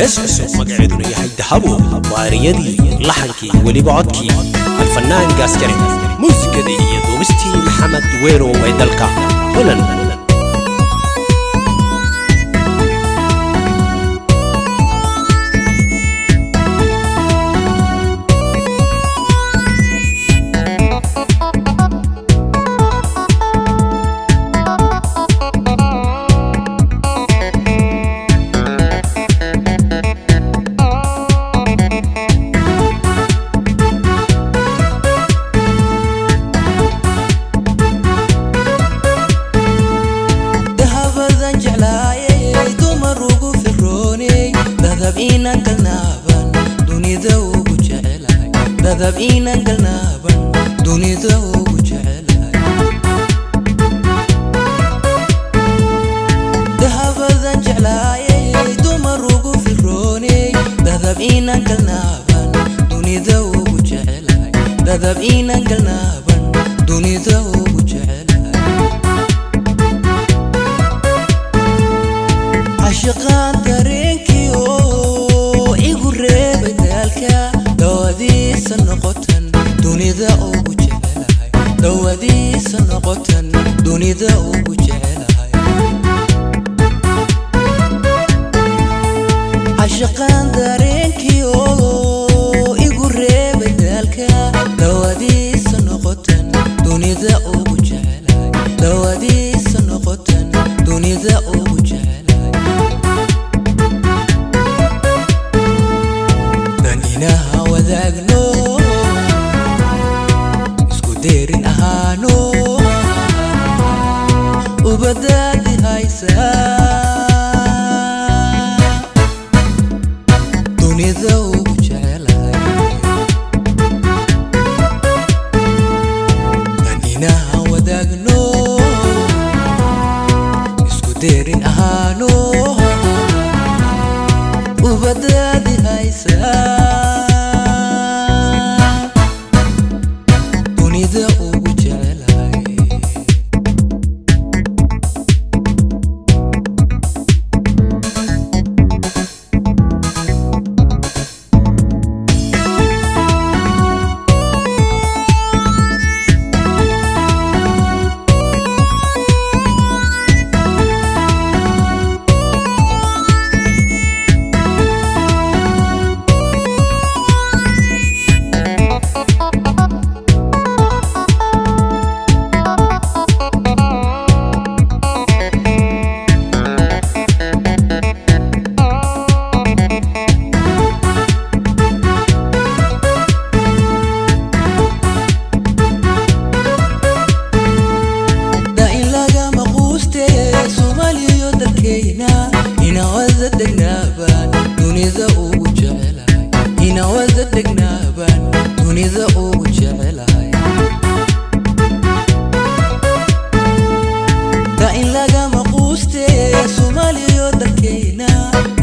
Hees cusub magaceeduna yahay Dahabo, waa ereyadii, laxankii, weliba codkii alfanaan Gaaskare, muusikadii iyo duubistii Maxamed Weerow ee dalka Holland. Dadab inaan galnaaban dunida ugu jecelahay, dahabadan jeclaayay dumar ugu firrooney. Dadab inaan galnaaban dunida ugu jecelahay, dadab inaan galnaaban dunida ugu jecelahay. Cashiqaan dareenkii oo igu reebay daalka, dawadiisa noqotan dunida ugu jecelahay, dawadiisa noqotan dunida ugu jecelahay. Cashiqaan dareenkii oo igu reebay daalka, dawadiisa noqotan dunida ugu jecelahay, dawadiisa noqotan dunida ugu jecelahay. Daninaha wadaagno, isku deerin ahaano, ubadaadi haysa dunida ugu jecelahay. Daninaha wadaagno, isku deerin ahaano, ubadaadi haysa dunida ugu jecelahay. Dunida ugu jecelahay, ina wada degnaabaan dunida ugu jecelahay. Da in lagama quustee Soomaaliyo dalkeyna,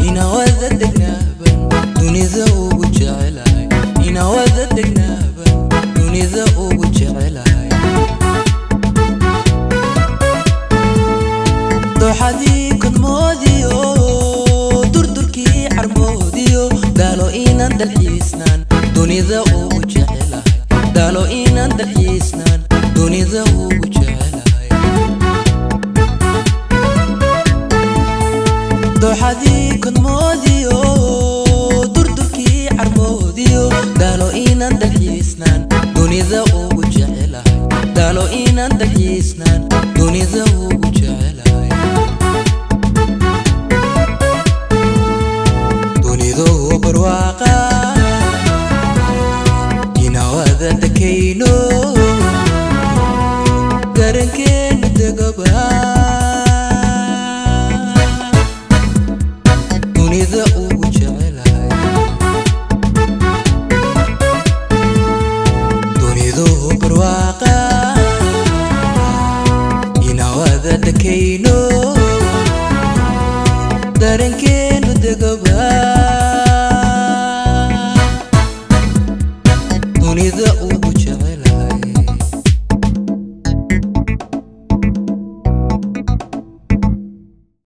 ina wada degnaabaan dunida ugu jecelahay, ina wada degnaabaan dunida ugu jecelahay. Dooxadii kudmoodiyo durdurkii carmoodiyo, daalo inaan dalxiisnaan dunida ugu jecelahay, daalo inaan dalxiisnaan dunida ugu jecelahay. Dooxadii kudmoodiyo durdurkii carmoodiyo, daalo inaan dalxiisnaan dunida ugu jecelahay, daalo inaan dalxiisnaan dunida ugu jecelahay. Dunidu barwaaqa ina wada dekayno, garankeena degaba dunida ugu jecelahay. Dunidu barwaaqa ina wada dekayno, dareenkeena